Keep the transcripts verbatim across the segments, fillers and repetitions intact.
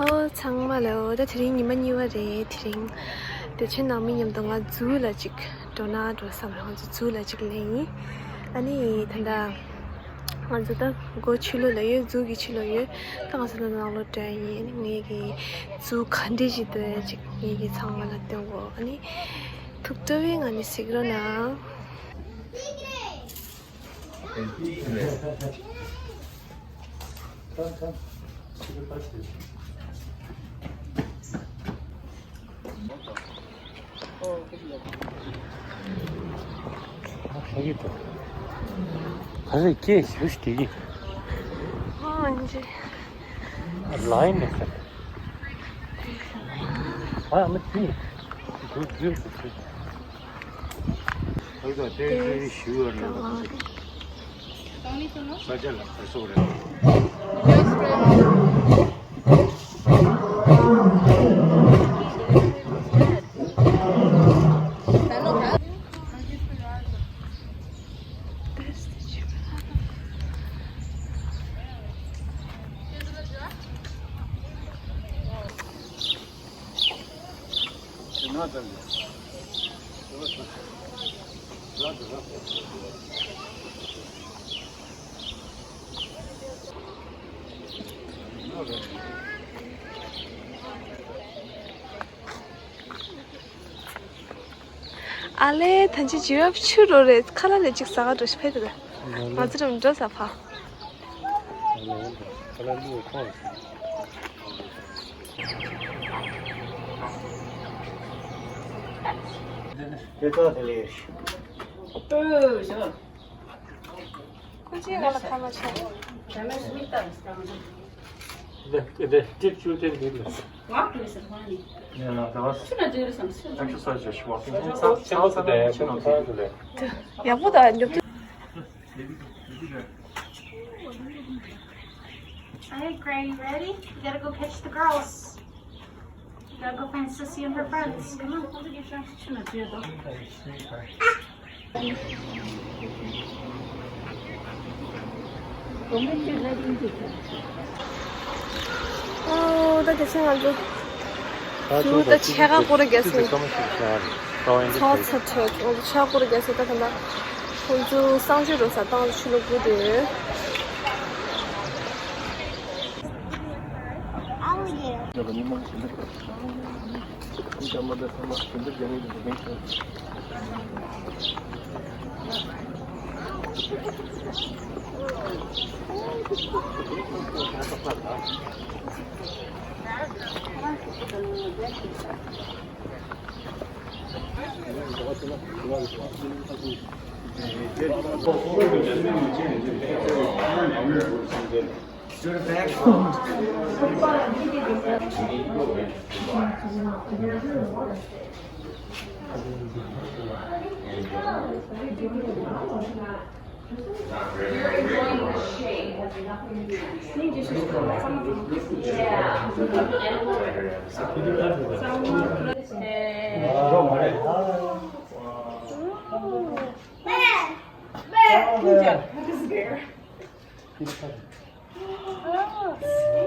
ཨོ་ཚང་མ་ལོ། ད་དེ་རིང་ཉི་མ་གཉིས་པ་རེད། དེ་རིང་དེ་ཆེན་ནང་མི་མཉམ་དུ་ང་ཛུ་ལ་ཅིག་འགྲོ་ན་འགྲོ་བསམ་རེད། ང་ཚོ་ཛུ་ལ་ཅིག་སླེབས་ཡིན། ཨ་ནི་ད་ལྟ་ང་ཚོ་ད་སྒོ་ཕྱི་ལོགས་ལ་ཡོད། ཛུ་གི་ཕྱི་ལོགས་ཡོད། ད་ང་ཚོ་ད་ནང་ལོགས་འགྲོ་ཡ་ཡིན། ངེད་ཀྱི་ཛུ་ག་འདྲ་ཞིག་འདུག་ཅིག་ངེད་ཀྱི་ཚང་མ་ལ་སྟོན་གོ། ཨ་ནི་ཐུགས་སྤྲོ་བའི་ངང་ནས་གཟིགས་རོགས་གནང་། ཨ་རེ་ཀྱེ་ཞུ་ཤི་དེ་ཡིན། ཨ་ཇེ། ལའི་ནས་ཟེར། ཨ་མི་དེ། དེ་དེ་དེ་དེ། ཨ་ད་དེ་དེ་ཞུ་བར་ན། ས་ཆ་ལ་ཁ་སོག་རེད། ཨ་ལེ། ད་ཅི་ཇི་རབ་ཆུ་རོ་རེད། ཁ་ལག་ལས་ཅིག་ཟ་ག་འགྲོ་ཤི་ཕེ་དེ། ང་ཚོ་རུ་འགྲོ་ས་ཕ། ཁོ་ཅི་ང་ལ་ཁ་མ་ཆག་ཡག་པོ་དང་ཉོབ་ཏུ། Hey, Gray, you ready? You gotta go catch the girls. You gotta go find Sissy and her friends. Come on. ཨོ། ད་དེ་ཚོ་ང་ཚོ་ད་ཚོ་ད་ཆས་ཀ་སྐོར་རྒྱག་སོང་། ཚོགས་ཚ་ཐོད་ང་ཚོ་ཆས་ཀ་སྐོར་རྒྱག་སོང་། ད་ད་ལྟ་ཁོང་ཚོ་གསང་སྤྱོད་འགྲོ་ས་བཏང་ཆུ་ལོག་དགོས་དེ།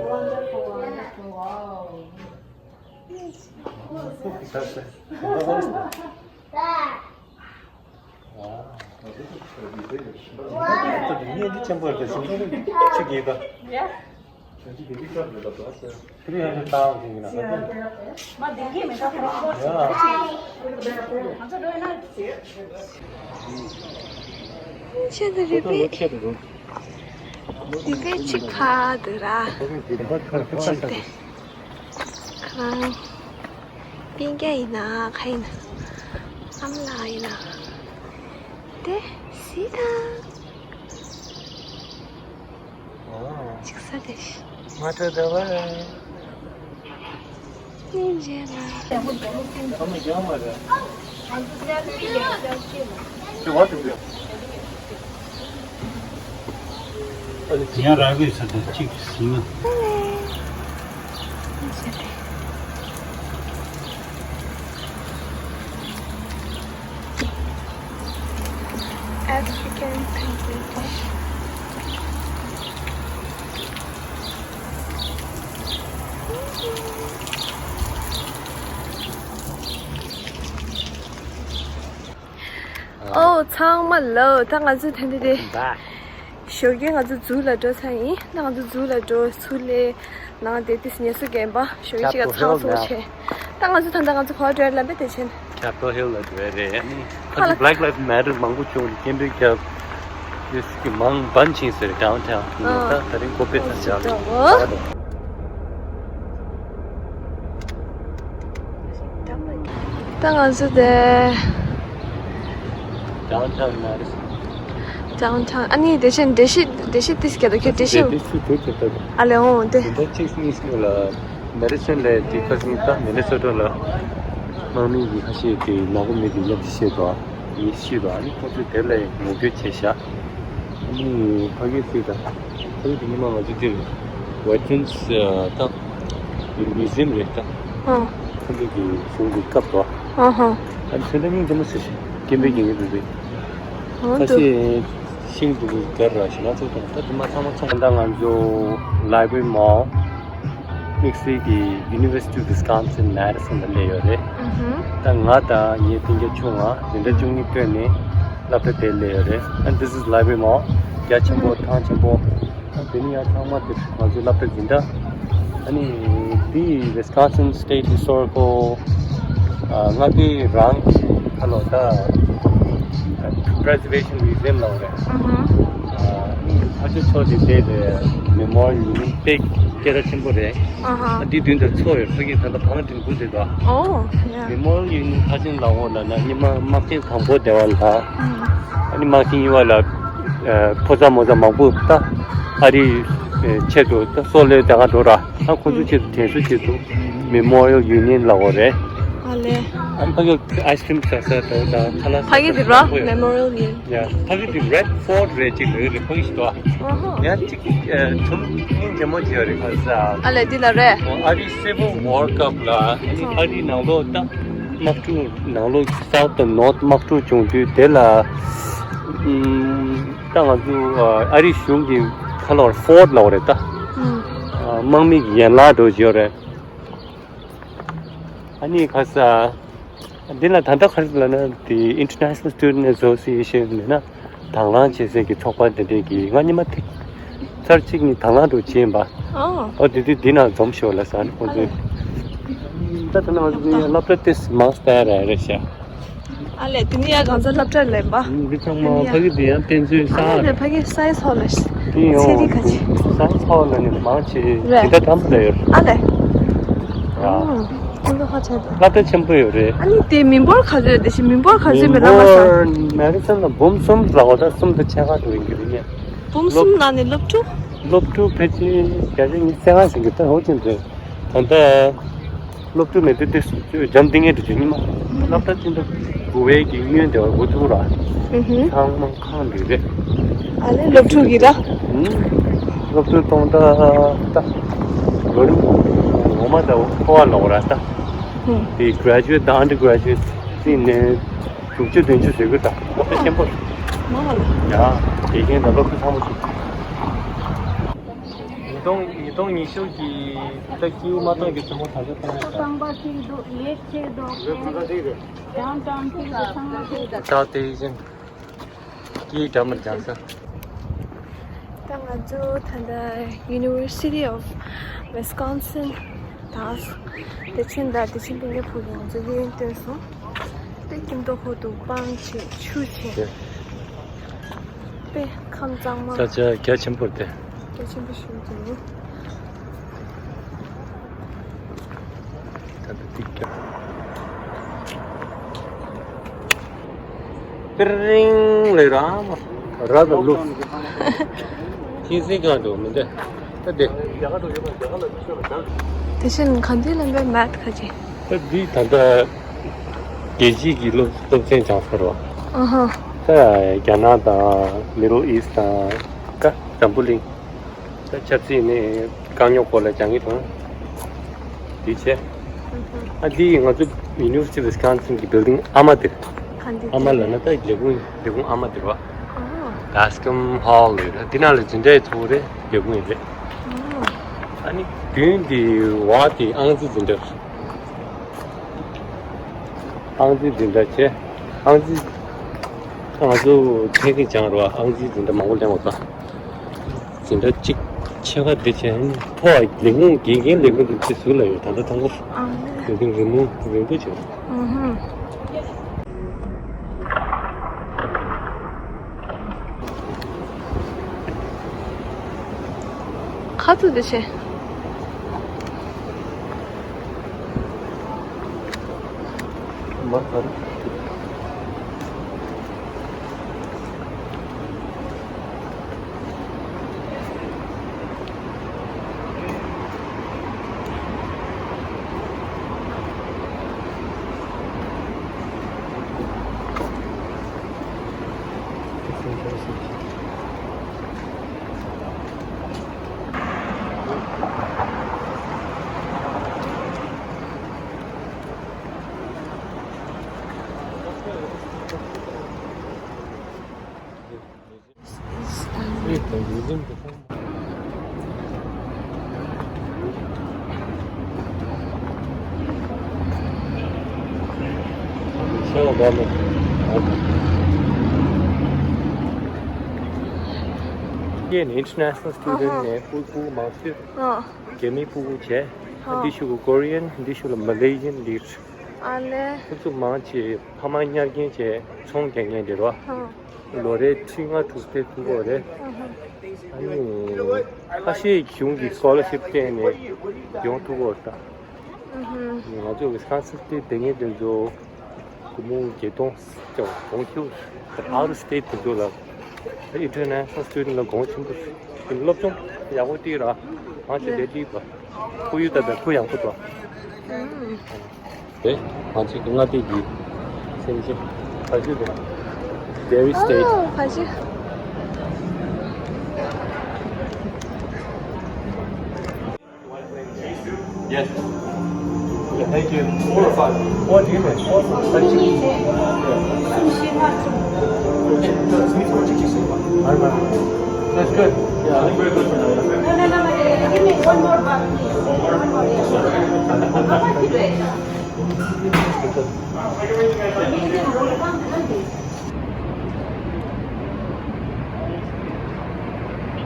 Wonderful, wonderful. Wow. ཁྱེད་ཚོ་རུས་པའི། རུས་པའི་གཅིག་ཕར་འདུག་ར། གཅིག་དེ། ཁོ་རང་སྤུན་ཀྱག་ཡིན་ན་ག་ཡིན་ན། ཨ་མ་ལགས་ཡིན་ན། དེ་སི་ད། གཅིག་ས་དེ་ཤི། མ་ཐོས་ད་བ། སྙིང་རྗེ་ལ། ཡང་རག་གི་ས་དེ་གཅིག་ཟིན་ན། སྙིང་རྗེ་ལ། ཨོ་ཚང་མ་ལོ། ད་ང་ཚོ་ད་འདི་དེ་ཞོགས་ཀས་ང་ཚོ་ཛུ་ལ་འགྲོ་ཚར་ཡིན། ད་ང་ཚོ་ཛུ་ལ་འགྲོ་ཚུར་སླེབས། ནང་དེ་ཏིས་ཉལ་ས་རྒན་པ་ཞོགས་ཀས་ཅིག་ག་ཚང་སོང་བྱས། ད་ང་ཚོ་ད་ལྟ་ང་ཚོ་ག་པར་འགྲོ་ཡ་ལབ་པས་དེ་ཕྱིན། Capitol Hill ལ་འགྲོ་ཡ་རེད། ཨ་ནི་ཁ་ལ་Black Lives Matter མང་པོ་བྱུང་སྐད་འབོད་རྒྱབ། ཡོད་སྲིད་ཀྱི་མང་བན་ཆིང་ཟེར་downtown ཡིན་ནོ། ད་ད་རིང་ཀོ་པེ་ཐང་ཅག་ལ་ད་ང་ཚོ་དེ། Downtown Madison. Downtown ཨ་ནི་དེ་བཞིན་འགྲེལ་བཤད་འགྲེལ་བཤད་ཏིས་སྐད་དོ་ཁྱོད་འགྲེལ་བཤད། འགྲེལ་བཤད་དེ་ཚོ་ཨ་ལེ་འོང་དེ། དེ་འདྲ་གཅིག་གཉིས་ཤིག་ལ་Madison ལས་དེ་ཁ་སང་ད་Minnesota ལ་དམག་མི་གི་ཁ་ཤས་དེ་ནག་པོ་མི་དེ་ཡབ་ཤེས་དོ་ཡིན་ཤེས་དོ། ཨ་ནི་ཁོ་ཚོས་དེ་ལ་ངོ་རྒོལ་བྱས་ཤག་ཨ་ནི་ཕ་གི་སུས་ད། ཁོ་ཚོ་དེ་ཉི་མ་ང་ཚོ་འདིར་Weapons དང་Museum རེད་ད། ཨང་། ཁོ་ཚོ་གི་གཞུང་གི་སྐབས་དོ། ཨང་ཧང་། ཨ་ནི་ཚོན་མདངས་སྙིང་རྗེ་མོ་ཟེར་ཞིག་སྐད་འབོད་རྒྱག་མཁན་འདུག་པས། ཨང་ཁ་འདུག་ཤས་ཤིང་འདུག་གར་ར་ཞིག་ང་ཚོ་དང་ད་དེ་མ་ཚང་མ་ཚོང་ད་ང་ཚོ་Library Mall དམིགས་བསལ་གྱི་University of Wisconsin Madison ལ་སླེབས་ཡོད་རེད། ཨུ་ཧུ། ད་ང་དང་ངའི་སྤུན་ཀྱག་ཆུང་ང་འཛིན་གྲྭ་བཅུ་གཉིས་ཐོན་ནས་སློབ་གྲྭ་དེར་སླེབས་ཡོད་རེད། And this is Library Mall. རྒྱ་ཆེན་པོ་ཐང་ཆེན་པོ། ཨ་དེ་ནི་ཡང་ཚང་མ་དེ་ང་ཚོའི་སློབ་གྲྭ་འཛིན་གྲྭ། ཨ་ནི་འདི་Wisconsin State Historical ཨ་མངའ་སྡེ་རང་གི་ཁ་ལོ་ད་Preservation Museum ལ་རེད། ཨ་ནི་ཕ་ཆོས་ཚོ་དེ་དེ་རེད། Memorial Union དཔེ་སྐད་གྲགས་ཆེན་པོ་རེད། ཨ་འདི་མདུན་དུ་མཚོ་ཡོད། ཕ་གི་ད་ལྟ་བང་དྲིན་ཀུན་དེ་དོ། ཨོ་ཡ། Memorial Union ཕ་ཆེན་ལ་འོ་ལ་ན་ཉི་མ་དམག་ཆེན་དང་པོ་དེ་བ་ལ། ཨ་ནི་དམག་ཆེན་གཉིས་པ་ལ་ཨ་ཕོ་གསར་མོ་གསར་མང་པོ་ད་ཨ་རིའི་ཨ་ཆེད་དུ་ད་སོག་ལེ་དེ་ག་འགྲོ་ར། ཨ་ཁོ་ཚོ་ཆེད་དུ་དྲན་གསོ་ཆེད་དུ་Memorial Union ལ་འོ་རེད། ཨ་ལེ། ཨ་ཕ་གི་ice cream ཟ་ས་དང་ད་ཁ་ལག་ཟ་ས་ཕ་གི་དེ་ར་མང་པོ་ཡོད། Memorial Union ཡ་ཕ་གི་དེ་Red Fort རེད་ཅིག་ལོས་རེད་ཕ་གི་ཞིག་ཏོ། ཨ་ཧོ། ཡ་ཅིག་ཨ་ཁྲོམ་སྙིང་རྗེ་མོ་ཅིག་ཡོད་རེད་ཁ་ཟ། ཨ་ལེ་འདི་ལ་རེད། ཨ་རིའི་Civil War སྐབས་ལ་ཨ་རིའི་ནང་ལོགས་ད་དམག་འཁྲུག་ནང་ལོགས་South དང་North དམག་འཁྲུག་བྱུང་དུས་དེ་ལ་ཨམ་ད་ང་ཚོ་ཨ་རིའི་གཞུང་གི་ཁ་ལོར་Fort ལབ་རེད་ད། ཨམ་ཨ་དམག་མི་གི་ཡན་ལག་འགྲོ་བཞིན་ཡོད་རེད། ཨ་ནི་ཁ་ས། འདི་ལ་ད་ལྟ་ག་རེ་ལབ་ན་དེ་International Student Association མིན་ན་དང་བླངས་བྱེད་སའི་གི་ཚོགས་པ་དེ་འདྲས་ཀྱི་ང་ཉི་མ་ཐིག་ཚར་གཅིག་ནི་དང་བླངས་འགྲོ་བྱེད་ཡིན་པ། ཨོ། ཨོ་དེ་དུས་འདི་ན་འཛོམས་ཤོག་ལ་ཟ་ནི་ཁོང་ཚོས། ད་ད་ན་ང་ཚོ་འདི་སློབ་གྲྭ་ཏིས་མང་སྟེ་ར་རེད་ཤག་ཨ་ལས་དེ་ནི་ཡ་གང་ཚ་སློབ་གྲྭ་ལེན་པ། འདི་ཚང་མ་ཕ་གི་དེ་ཡང་དཔེ་མཛོད་ས་ཨ་རེད། ཕ་གི་science hall ལ་ཚེ་རིང་ཁ་ཆེ། Science hall ལ་ནི་མང་ཆེ་རེད། དེ་འདྲ་དམ་པོ་ལ་ཡོད། ཨ་ལས། ཡ། ཨ་ཁོང་ཚོ་ཧ་ཆེ། སློབ་གྲྭ་ཆེན་པོ་ཡོད་རེད། ཨ་ནི་དེ་མི་འབོར་ག་ཚོད་རེད། དེ་བཞིན་མི་འབོར་ག་ཚོད་མི་ལ་མ་ས། Madison ལ་འབུམ་གསུམ་ལ་འོ་ད་གསུམ་དང་ཕྱེད་ཀ་འགྲོ་ཡིན་གྱི་རེད་ཉེ། འབུམ་གསུམ་ནང་ནས་སློབ་ཕྲུག་སློབ་ཕྲུག་ཕལ་ཆེར་བརྒྱ་ཆ་ཉི་ཤུ་རྩ་ལྔ་ཟིན་གྱི་ད་ཧོ་ཅན་རེད། ད་ལྟ་སློབ་ཕྲུག་མེད་དུས་དེ་འཇམ་ཐིང་ངེ་འདྲ་བྱུང་ཉི་མ། སློབ་གྲྭ་ཐེངས་དང་དགུ་པའི་གི་སྔོན་དེ་བར་འགོ་ཚུགས་ར། ཨུ་ཧུ། ཚང་མ་ཁང་འདི་རེད། ཨ་ལས་སློབ་ཕྲུག་གི་ར། ཨུ། སློབ་ཕྲུག་སྟོང་ཕྲག་ད། ལོ་རིམ་ངོ་མ་ད་མཐོ་བ་ལོག་ར་ད། ཨུ། དེ་graduate དང་undergraduate བརྩིས་ནས་དྲུག་ཅུ་བདུན་ཅུ་ཟེར་གི་ད་སློབ་གྲྭ་ཆེན་པོ་རེད། མང་བ་ལ། ཡ། དགེ་རྒན་དང་སློབ་ཕྲུག་ཚང་མ་ཞིག་ཉིས་སྟོང་ཉིས་སྟོང་ཉི་ཤུ་གི་ད་ཀིའུ་མ་བཏང་གི་ཚང་མ་ད་ལྟ་བཏང་ཡོད་ད། ཁང་པ་ཞིག་འདུག་ལེགས་ཆེ་འདུག་ཁང་པ་ཞིག་འདུག་ཁང་པ་ཞིག་འདུག་ཁང་པ་ཞིག་འདུག་ད་དེ་བཞིན་ཀིའུ་འདྲ་མི་འདྲ་ས། ད་ང་ཚོ་ད་ལྟ་University of Wisconsin དང་བདེ་ཆེན་དང་བདེ་ཆེན་སྤུན་ཀྱག་ཕུག་གི་ང་ཚོ་གཡས་གཡོན་སྟོན་སོང་། དཔེ་སྐྱིད་མདོག་ཁ་པོ་འདུག་སྤང་བྱེད་ཆུ་བྱེད། དཔེ་ཁམས་གཙང་མ། ས་ཆ་རྒྱ་ཆེན་པོ་རེད་དེ། རྒྱ་ཆེན་པོ་ཞིག་འདུག་ད་ལྟ་ཏིག་ཀྱང་། པིར་རིང་ལེ་ར་མ། ར་དང་ལུག་ཁྱི་སེང་གང་འདུག་མི་འདུག་ད་དེ། དེ་བཞིན་ག་འདི་ལ་འབད་མེད་ཁ་ཅིག་ད་འདི་ད་ལྟ་རྒྱལ་སྤྱིའི་གི་སློབ་སློབ་ཚན་སྦྱང་ས་རོ། ཨ་ཧ། ད་རྒྱ་ནག་དང་Middle East དང་ད་འཛམ་བུ་གླིང་། ད་ཆབ་སྲིད་ནས་རྐང་ཉོག་སྐོར་ལ་སྦྱང་གི་འདུག་འདི་བྱས། ཨ་འདི་ང་ཚོ་University of Wisconsin གི་building ཨ་མ་དེ། ག་འདི་ཨ་མ་ལ་ན་ད་ལས་ཁུངས་ལས་ཁུངས་ཨ་མ་དེ་རོ། ཨོ། Bascom Hall ཡོད་ན་འདི་ནང་ལ་འཛིན་གྲྭའི་ཚོགས་རེ་རྒྱག་གི་ཡིན་རེད། ཨ་ནི་མདུན་དེ་བ་དེ་ཨང་རྩིས་འཛིན་གྲྭ། ཨང་རྩིས་འཛིན་གྲྭ་བྱས། ཨང་རྩིས། ང་ཚོ་ཕ་གིར་སྦྱངས་རོགས། ཨང་རྩིས་འཛིན་གྲྭ་མང་པོ་ལེན་དགོས་ད། འཛིན་གྲྭ་གཅིག་ཕྱེད་ཀ་འདི་བྱས་ནས་ཕོ་བ་ལས་ཁུངས། དགེ་རྒན་ལས་ཁུངས་འདི་ཚོ་ཟུར་ལ་ཡོད། ད་ལྟ་མཐོང་གོ། ཨ། ལས་ཁུངས་རིང་མོ་རིང་པོ་བྱས། ཨུ་ཧུམ། ཁ་ཐུག་འདི་བྱས། ཁྱེད་ནི་international student ནས་སྤུ་གུ་མང་ཤོས་རྒྱ་མི་སྤུ་གུ་བྱས། འདི་ཤུ་གུ་Korean། འདི་ཤུ་ལ་Malaysian། འདི། ཨ་ལེ། ཁོ་ཚོ་མང་ཆེ་ཕ་མ་ཉར་མཁན་བྱས་ཚོང་རྒྱག་མཁན་དེ་རེད་བ། ལོ་རེ་ཁྲི་ལྔ་དྲུག་སྤྲད་ཐུབ་ཀྱི་རེད། ཨ་ནི་ཁ་ཤས་གཞུང་གི་scholarship་སྤྲད་ནས་ཡོང་ཐུབ་ཀྱི་རེད་ད། ང་ཚོ་Wisconsin State་དེ་ངས་དེ་ཚོ་སྒོར་མོ་བརྒྱད་སྟོང་ཙམ་གོང་ཁྱེར། Out of state་དེ་ཚོ་ལ་international student་ལ་གོང་ཆེན་པོ། སློབ་སྦྱོང་ཡག་པོ་ཏིག་ར། མང་ཆེ་ལས་ཏིག་པ། ཁོར་ཡུག་ད་ལྟ་ཁོ་ཡག་པོ་འདུག་དེ་ང་ཚོའི་མངའ་སྡེ་གི་སེམས་ཅན་ཕ་ཤུལ་དུ། Dairy State. ཨོ། ཕ་ཤུལ། Yes. Yeah, thank you. Four or five. Four do you think? Four, four. Thank you. Yeah. That's good. Yeah, I think we're good for now. No, no, no, no, give me one more bag, please. One more, yeah. How much is it? Medium rare.